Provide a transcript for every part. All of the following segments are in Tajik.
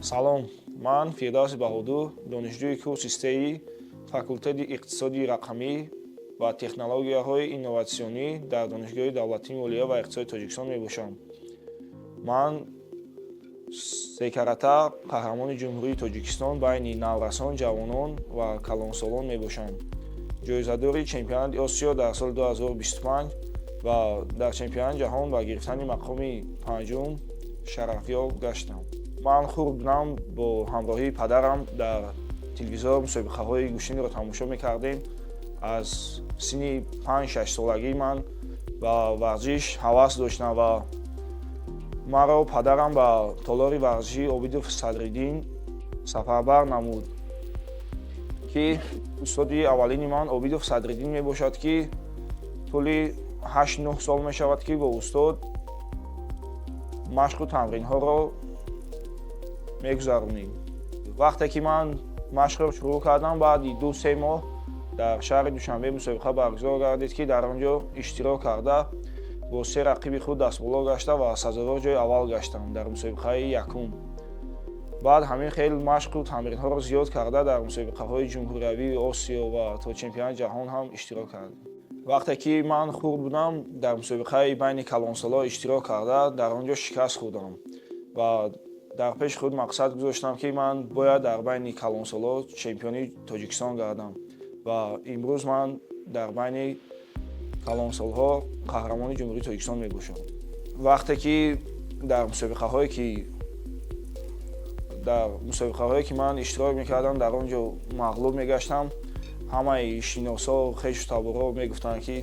Салом, ман Фирдавси Баҳодур, донишҷӯи курси сеи факултети иқтисоди рақамӣ ва технологияҳои инноватсионӣ дар Донишгоҳи давлатии молия ва иқтисоди Тоҷикистон мебошам. Ман секарата қаҳрамони Ҷумҳурии Тоҷикистон байни наврасон, ҷавонон ва калонсолон мебошам, ҷоизадори чемпионати Осиё дар соли 2025 ва дар чемпионати ҷаҳон ба гирифтани мақоми панҷум шарафёб гаштам. Ман хурд будам, бо ҳамроҳии падарам дар телевизор мусобиқаҳои гӯштиниро тамошо мекардем. Аз синни 5-6 солагӣ ман ба варзиш ҳавас доштам ва маро падарам ба толори варзишии Обидов Садриддин сафарбар намуд, ки устоди аввалини ман Обидов Садриддин мебошад, ки тӯли 8-9 сол мешавад, ки бо устод машқу тамринҳоро мегузаронем. Вақте ки ман машқро шурӯъ кардам, баъди 2-3 моҳ дар шаҳри Душанбе мусобиқа баргузор гардид, ки дар он ҷо иштирок карда, бо се рақиби худ дастболо гашта ва сазовор ҷои аввал гаштам дар мусобиқаи якум. Баъд ҳамин хел машқу тамринҳоро зиёд карда, дар мусобиқаҳои ҷумҳуриявии Осиё ва то чемпионати ҷаҳон ҳам иштирок кардем. Вақте ки ман хурд будам, дар мусобиқаи байни калонсолҳо иштирок карда, дар он ҷо шикаст хӯрдам ва дар пеши худ мақсад гузоштам, ки ман бояд дар байни калонсолҳо чемпиони Тоҷикистон гардам, ва имрӯз ман дар байни калонсолҳо қаҳрамони Ҷумҳурии Тоҷикистон мебошам. Вақте ки дар мусобиқаҳое ки ман иштирок мекардам, дар он ҷо мағлуб мегаштам, ҳамаи шиносҳо, хешу таборҳо мегуфтанд, ки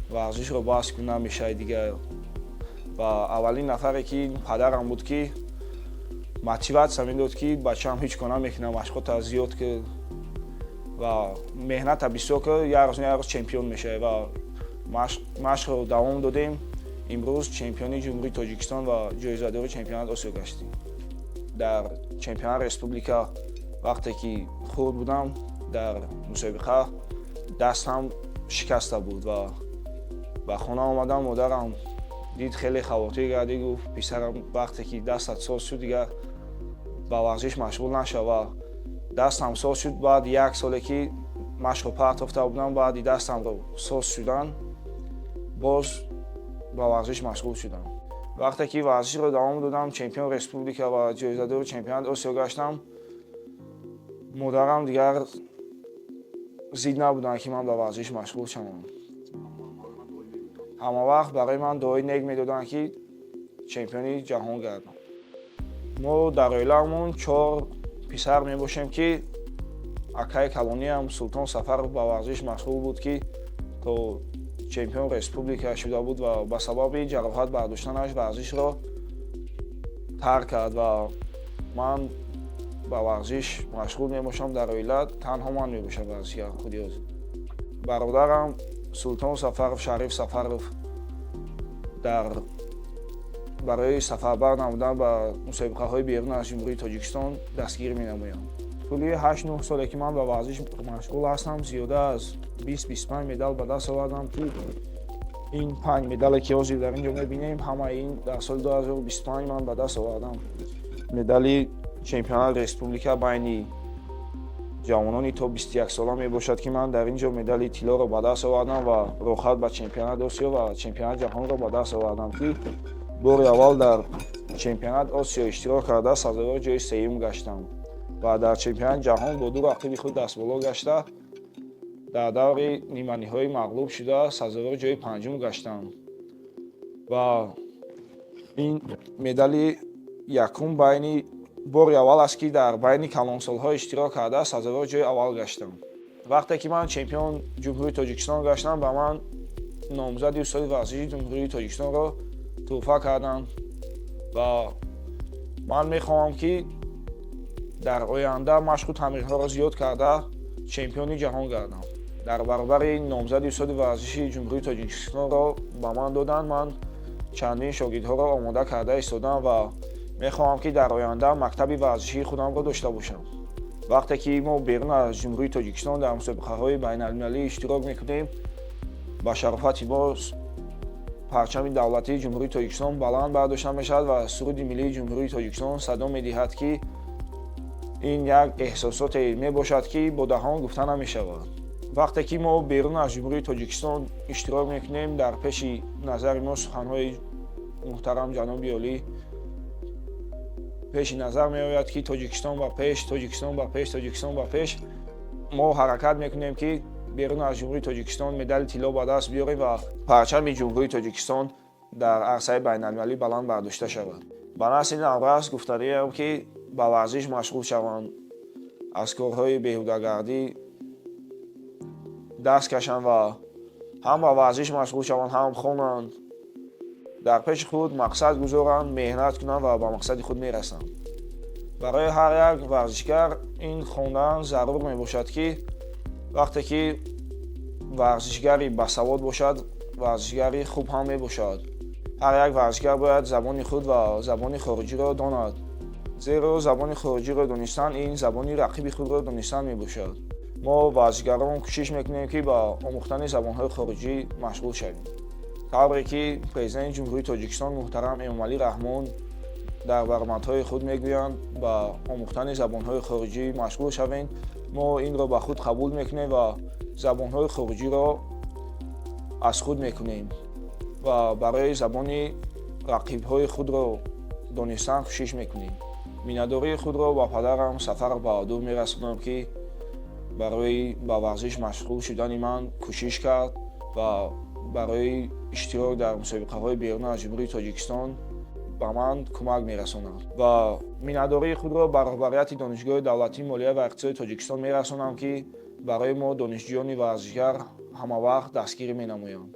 варзишро бас кун, намешавад дигар. Ва аввалин нафаре ки падарам буд, ки мотиватсия медод, ки бачаам, ҳеҷ кор намекунам, машқота зиёд ки ва меҳната бисёр ки, як рӯз, як рӯз чемпион мешавӣ. Ва машқро давом додем, имрӯз чемпиони Ҷумҳурии Тоҷикистон ва ҷоизадори чемпионати Осиё гаштем. Дар чемпионати республика, вақте ки хурд будам, дар мусобиқа дастам шикаста буд ва ба хона омадам. Модарам дид, хеле хавотир гардид, гуфт: «Писарам, вақте ки дастат соз шуд, дигар ба варзиш машғул нашав». Ва дастам соз шуд. Баъди як соле ки машқро партофта будам, баъди дастамро соз шудан, боз ба варзиш машғул шудам. Вақте ки варзишро давом додам, чемпион республика ва ҷоизадори чемпионати Осиё гаштам, модарам дигар зид набуданд, ки ман ба варзиш машғул шавам. Ҳама вақт барои ман дуои нек медоданд, ки чемпиони ҷаҳон гардам. Мо дар оилаамон чор писар мебошем, ки акаи калониам Султон Сафаров ба варзиш машғул буд, ки то чемпион республика шуда буд ва ба сабаби ҷароҳат бардоштанаш варзишро тарк кард. Ва ман ба варзиш машғул мебошам. Дар оила танҳо ман мебошам варзишгар худи ҳозир. Бародарам Султон Сафаров, Шариф Сафаров дар барои сафарбар намудан ба мусобиқаҳои берун аз Ҷумҳурии Тоҷикистон дастгирӣ менамоям. Тӯли 8-9 соле ки ман ба варзиш машғул ҳастам, зиёда аз 20-25 медал ба даст овардам, ки ин панҷ медале ки ҳозир дар ин ҷо мебинем, ҳамаи ин дар соли 2025 ман ба даст овардам. Медали чемпионати республика байни ҷавонони то 21 сола мебошад, ки ман дар ин ҷо медали тиллоро ба даст овардам ва роҳхат ба чемпионати Осиё ва чемпионати ҷаҳонро ба даст овардам, ки бори аввал дар чемпионати Осиё иштирок карда, сазовори ҷои сеюм гаштам ва дар чемпионати ҷаҳон бо ду рақиби худ дастболо гашта, дар даври ниманиҳоӣ мағлуб шуда, сазовори ҷои панҷум гаштам. Ва ин медали якум байни бори аввал аст, ки дар байни калонсолҳо иштирок карда, сазовори ҷои аввал гаштам. Вақте ки ман чемпион Ҷумҳурии Тоҷикистон гаштам, ба ман номзади устоди варзиши Ҷумҳурии Тоҷикистонро тӯҳфа карданд. Ва ман мехоҳам, ки дар оянда машқу тамринҳоро зиёд карда, чемпиони ҷаҳон гардам. Дар баробари номзади устоди варзиши Ҷумҳурии Тоҷикистонро ба ман доданд, ман чандин шогирдҳоро омода карда истодам ва мехоҳам, ки дар оянда мактаби варзишии худамро дошта бошам. Вақте ки мо берун аз Ҷумҳурии Тоҷикистон дар мусобиқаҳои байналмилалӣ иштирок мекунем, ба шарофати мо парчами давлатии Ҷумҳурии Тоҷикистон баланд бардошта мешавад ва суруди миллии Ҷумҳурии Тоҷикистон садо медиҳад, ки Ин як эҳсосоте мебошад, ки бо даҳон гуфта намешавад. Вақте ки мо берун аз Ҷумҳурии Тоҷикистон иштирок мекунем, дар пеши назари мо суханҳои муҳтарам ҷаноби олӣ пеши назар меояд, ки «Тоҷикистон ба пеш, Тоҷикистон ба пеш, Тоҷикистон ба пеш!» Мо ҳаракат мекунем, ки берун аз Ҷумҳурии Тоҷикистон медали тилло ба даст биёрем ва парчами Ҷумҳурии Тоҷикистон дар арсаи байналмилалӣ баланд бардошта шавад. Ба насли наврас гуфтаниам, ки ба варзиш машғул шаванд, аз корҳои беҳудагардӣ даст кашанд ва ҳам ба варзиш машғул шаванд, ҳам хонанд, дар пеши худ мақсад гузоранд, меҳнат кунанд ва ба мақсади худ мерасанд. Барои ҳар як варзишгар ин хондан зарур мебошад, ки вақте ки варзишгари басавод бошад, варзишгари хуб ҳам мебошад. Ҳар як варзишгар бояд забони худ ва забони хориҷиро донад, зеро забони хориҷиро донистан ин забони рақиби худро донистан мебошад. Мо, варзишгарон, кӯшиш мекунем, ки ба омӯхтани забонҳои хориҷӣ машғул шавем. Тавре ки Президенти Ҷумҳурии Тоҷикистон муҳтарам Эмомалӣ Раҳмон дар баромадҳои худ мегӯянд: «Ба омӯхтани забонҳои хориҷӣ машғул шавем», мо инро ба худ қабул мекунем ва забонҳои хориҷиро аз худ мекунем ва барои забони рақибҳои худро донистан кӯшиш мекунем. Миннатдории худро ба падарам Сафар Баҳодур мерасонам, ки барои ба варзиш машғул шудани ман кӯшиш кард ва барои иштирок дар мусобиқаҳои берун аз Ҷумҳурии Тоҷикистон ба ман кӯмак мерасонад. Ва миннатдории худро ба роҳбарияти Донишгоҳи давлатии молия ва иқтисоди Тоҷикистон мерасонам, ки барои мо, донишҷӯёни варзишгар, ҳамавақт дастгирӣ менамоянд.